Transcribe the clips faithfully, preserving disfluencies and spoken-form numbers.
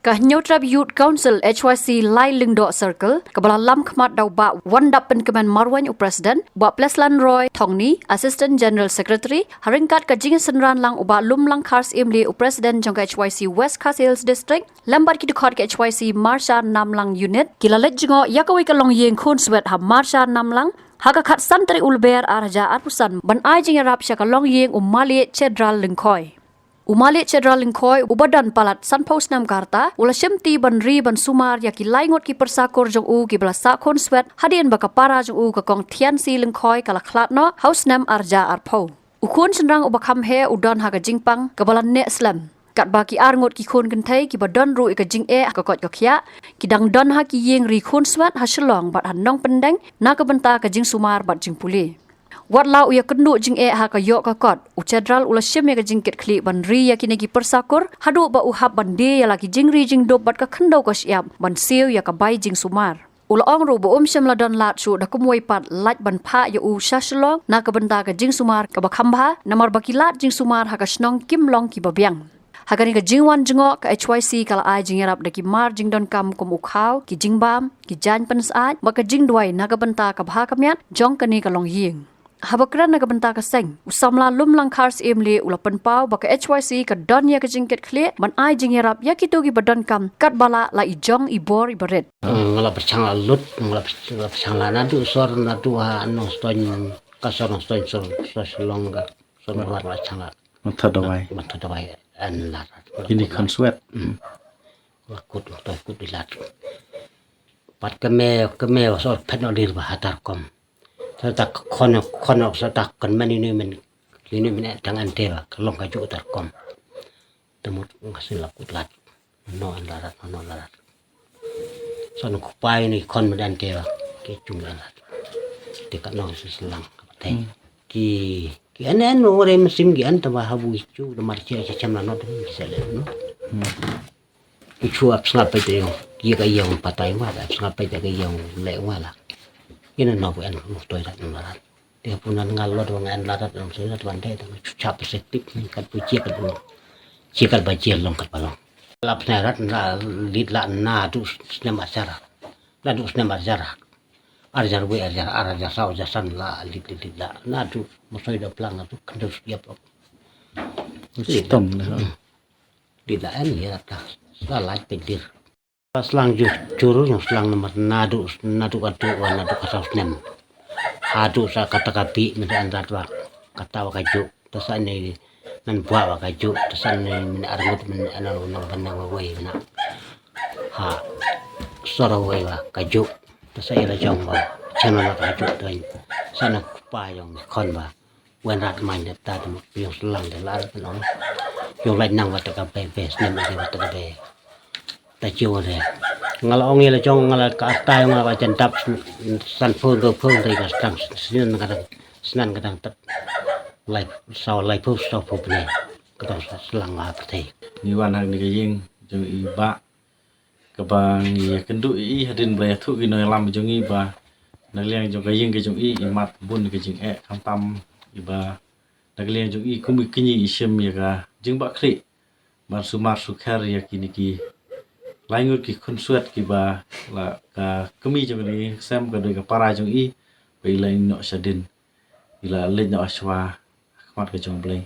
Ka Hynñiewtrep Youth Council H Y C Lai Lyngdoh Circle, kaba la lam khmat da u Bah Wandap Pynkmen Marwein u President, Bah Pleslan Roy Thongni, Assistant General Secretary, ha ryngkat ka jingsynran lang u Bah Lumlang Khar Syiemlieh u President jong ka H Y C West Khasi Hills District, lem bad ki dkhot ka H Y C Marshar Namlang Unit, ki la leit jngoh ïa kawei ka longïing khunswet ha Marshar Namlang, ha ka khatsan tarik u Lber ar hajar arphew san, ban ai jingïarap sha ka longïing u Malieh Chedral Lyngkhoi. U Malieh Chedral Lyngkhoi, uba don palat sanphew snem ka rta, u la shimti ban ri ban sumar ïa ki lai ngut ki pyrsa kur jong u kiba la sah khunswet, hadien ba ka para jong u ka Kong Thiansi Lyngkhoi ka la khlad noh ha u snem ar hajar arphew. U khun shynrang uba kham heh u don ha ka jingpang kaba la neh slem. Katba ki ar ngut ki khun kynthei kiba don ruh ïa ka jingeh ha ka koit ka khiah, ki dang don ha ki ïing ri khunswet ha Shillong bad ha Nongpyndeng, na ka bynta ka jingsumar bad jingpule. Wat la u ïakynduh jingeh ha ka ïoh ka kot, u Chedral u la shim ïa ka jingkitkhlieh ban ri ïa kine ki pyrsa kur, haduh ba u hap ban die ïa la ki jingri jingdup bad ka khyndew ka shyiap ban siew ïa ka bai jingsumar. U la ong ruh ba um shym la don lad shuh da kumwei pat lait ban phah ïa u sha Shillong na ka bynta ka jingsumar kaba kham bha, namar ba ki lad jingsumar ha ka shnong kim long kiba biang. Ha kane ka jingwan jngoh, ka H Y C ka la ai jingïarap da ki mar jingdonkam kum u khaw, ki jingbam, ki jaiñ pynsyaid, bad ka jingduwai na ka bynta ka bha ka miat jong kane ka longïing. Haba kren na ka bynta ka seng, u samla Lumlang Khar Syiemlieh u la pynpaw ba ka H Y C ka don ïa ka jingkitkhlieh ban ai jingïarap ïa kito kiba donkam katba lah la i jong i bor iba rit. Nga la pyrshang la lut, nga la pyrshang, nga la pyrshang la naduh sor, naduh ha Nongstoiñ, ka sor Nongstoiñ, sor, sor Shillong, ka sor Mawhar la pyrshang la. Mynta dawai. Mynta dawai, yn lad. Kine khunswet. Hmm. Nga kut, nga kut ïa lad. Pat kmie, kmie sor phet noh dir ba ha Tarkom. Sa ta khon, khon sa ta kynmen ïa ine i myn, ine i myn tang ante ba ka long kajuh Tarkom. Te mut nga shu la kut lad. Noh yn lad, noh yn lad. Sa nong kpa ïa ine i khon mynta ante ba ki jung ïa lad. Te katno shu slang ka pyrthei. Hmm. Ki, ki anen, ore mynsiem ki an, tangba ha u shu da mar sha sha shem la noh te ki sa leh noh. Hmm. U shu ap sngap peit ïa ka ïing patai ma, ap sngap peit ïa ka ïing leh ma la. Ïa na noh en u toi rat na rat. Te pun nan ngal lot wa ngan la rat na soi rat wan te, te u shu chap se tip ni kat pu jia kat pu. Jia kat ba jia long kat ba long. Lap sne rat na lit la naduh snem ar hajar. Naduh snem ar hajar. Ar hajar wei, ar hajar ar, ar hajar saw, ar hajar san la lit, lit, lit la. Naduh mosoi da plang naduh kynduh siap. Sitom na. Hmm. Di da en ïa ta. Sa lait pyndir. Slang ju jur, slang namar naduh, naduh ka duh wa naduh ka saw snem. Haduh sa kata ka bih mynta en rat wa. Kata wa kajuh. Te sa ne nan bwa wa kajuh. Te sa ne mynta arngut mynta en nong byneng wa wei na. Ha. Sor wa wei wa kajuh. Te sa ïa la jong wa. Channel wa kajuh te. Sa na kpa jong khon wa. Wan rat main da ta tu yung slang da lar ta nong. Yung lai nang wa ta ka be be snem da wa ta ka be. Ta chiu de. Nga la ong ïa la jong nga la ka ta nga la jan dap san phew dua phew dei ka stang snen ka dang snen ka dang tat. Lai saw lai phew saw phew pne. Ka dang slang nga pyrthei. Ngi wan ha kane ka ïing jong i Bah kaba ngi ïakynduh ïa i hadien ba la ïathuh ki nongïalam jong ngi ba na ka liang jong ka ïing ka jong i i mad bun ka jingeh khamtam i ba na ka liang jong i kum i kñi i shim ïa ka jingbakla ban sumar sukher ïa kine ki lai ngut ki khunswet kiba la ka kmie jong ka ïing ka sem ka dei ka para jong i ba i la ïehnoh shadien i la leit noh shuwa ha khmat ka jong U Blei.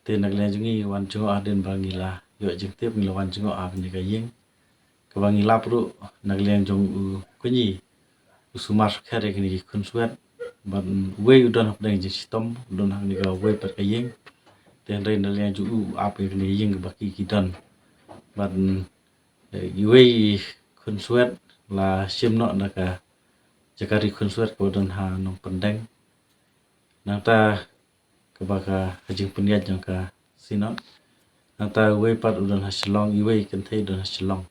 Te na ka liang jong ngi wan jngoh hadien ba ngi la ïoh jingtip ngi la wan jngoh ha kane ka ïing. Kaba ngi lap ruh na ka liang jong u kñi u sumar sukher ïa kine ki khunswet. Bad uwei u don hapdeng jingshitom u don ha kane kawei pat ka ïing. Te hynrei na ka liang jong u u ap ïa kane ka ïing kaba ki ki don. Bad eh, iwei i khunswet la shim noh na ka jaka ri khunswet kaba don ha Nongpyndeng. Nangta kaba ka, ka jingpynïaid jong ka Synod. Nangta uwei pat u don ha Shillong, iwei i kynthei u don ha Shillong.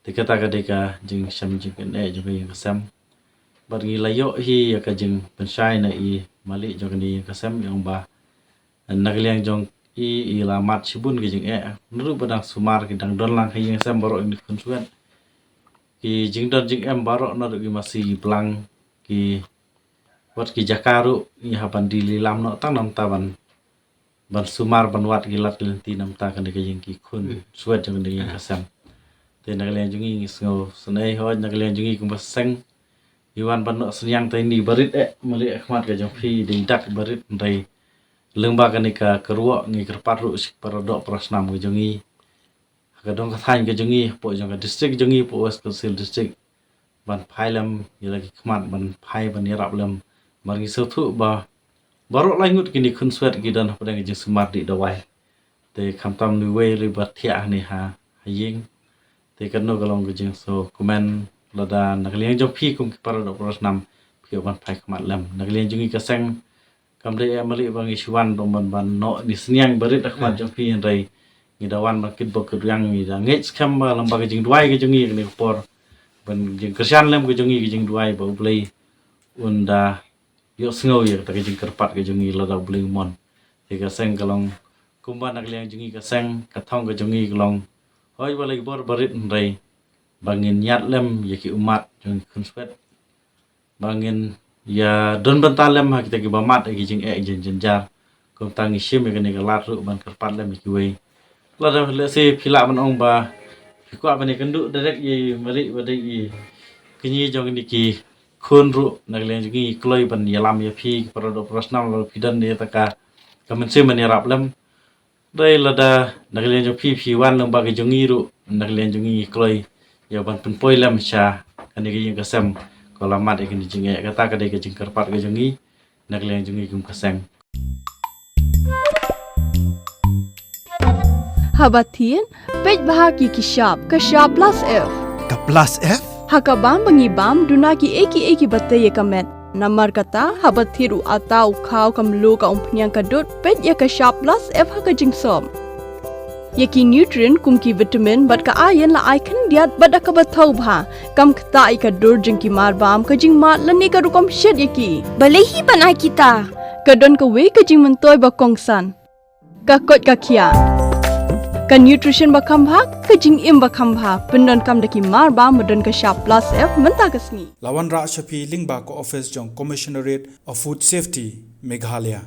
Te kata ka dei ka jingshem jingkyneh jong ka ïing ka sem. Bad ngi la ïoh hi ïa ka jingpynshai na i malik jong kane ïing ka sem ïa ong ba na ka liang jong i i la mad shibun ka jingeh. Naduh ba dang sumar ki dang don lang ka ïing ka sem baroh ki khunswet. Ki jingdon jingem baroh naduh ki masi ki blang ki wat ki jaka ruh ngi hap ban die lilam noh tang namta ban, ban sumar ban wad ki lad ki lynti namta kane ka ïing ki khun, hmm, swet jong kane ka ïing ka sem. Te na ka liang jong ngi ngi sngew snei hoi, na ka liang jong ngi kumba seng, ngi wan ban noh synñiang te ini barit eh, mali eh khmat ka jong phi ding dak barit, hynrei lyngba kane ka kyrwoh ngi kyrpad ruh sha ki para doh para snam ka jong ngi ha ka dong ka thaiñ ka jong ngi, hapoh jong ka district jong ngi, hapoh West Khasi Hills District, ban phai lem ïa la ki khmat, ban phai ban ïarap lem. Namar ngi sngewthuh ba baroh lai ngut kine ki khun swet ki don hapdeng ka jingsumar dih dawai. Te khamtam ngi wei ruh ba thiah hangne ha, ha ïing. Te kano ka long ka jingsngewkmen, lada na ka liang jong phi kum ki para doh para snam, phi ïoh ban phai khmat lem. Na ka liang jong ngi ka seng, kam dei eh mali ba ngi shu wan ban, ban, ban noh ini synñiang barit ha khmat jong phi, hynrei ngi da wan ban kit bok kit riang, ngi da ngeit skhem ba lyngba ka jingduwai ka jong ngi kane ka por, ban jingkyrshan lem ka jong ngi ka jingduwai ba U Blei un da ïohsngew ïa kata ka jingkyrpad ka jong ngi lada U Blei u mon. Te ka seng ka long kumba na ka liang jong ngi ka seng, ka thong ka jong ngi ka long hoi ba la ki bor barit, hynrei ba ngin ïaid lem ïa ki ummat jong ki khun swet, ba ngin ïa don bynta lem ha kita kiba mad ïa ki jingeh jong jynjar. Kumta ngi shim ïa kane ka lad ruh ban kyrpad lem ïa kiwei. Lada lehse phi lah ban ong ba phi kwah ban ïakynduh direct ïa i mari ba dei i kñi jong kine ki khun ruh, na ka liang jong ngi ngi kloi ban ïalam ïa phi ki para doh para snam, lada phi don ïa kata ka, ka mynsiem ban ïarap lem. Dei lada na ka liang jong phi phi wan lyngba ka jong ngi ruh, na ka liang jong ngi ngi kloi ïa ban pynpoi lem sha kane ka ïing ka sem, ko la mad ïa kane ka jingeh. Kata ka dei ka jingkyrpad ka jong ngi na ka liang jong ngi kum ka seng. Haba thied, peit bha ha ki shap, ka shap plus F. Ka plus F? Ha ka bam ba ngi bam, duna kiei kiei kiba tei ïa ka met. Namar kata, haba thied u atta, u khaw, ka mluh, ka umphniang, ka dud, peit ïa ka shap plus F ha ka jingsop. Ïa ki nutrient kum ki vitamin bad ka iron la ai khyndiat bad da kaba thaw bha. Kam ktah ïa ka dur jong ki mar bam, ka jingmad lane ka rukom shet ïa ki. Balei hi ban ai kita? Ka don kawei ka jingmyntoi ba kongsan. Ka koit ka khiah. Ka nutrition ba kham bha, ka jingim ba kham bha. Pyndonkam da ki mar bam ba don ka shap plus F mynta ka sngi. La wanrah sha phi lyngba ka office jong Commissionerate of Food Safety, Meghalaya.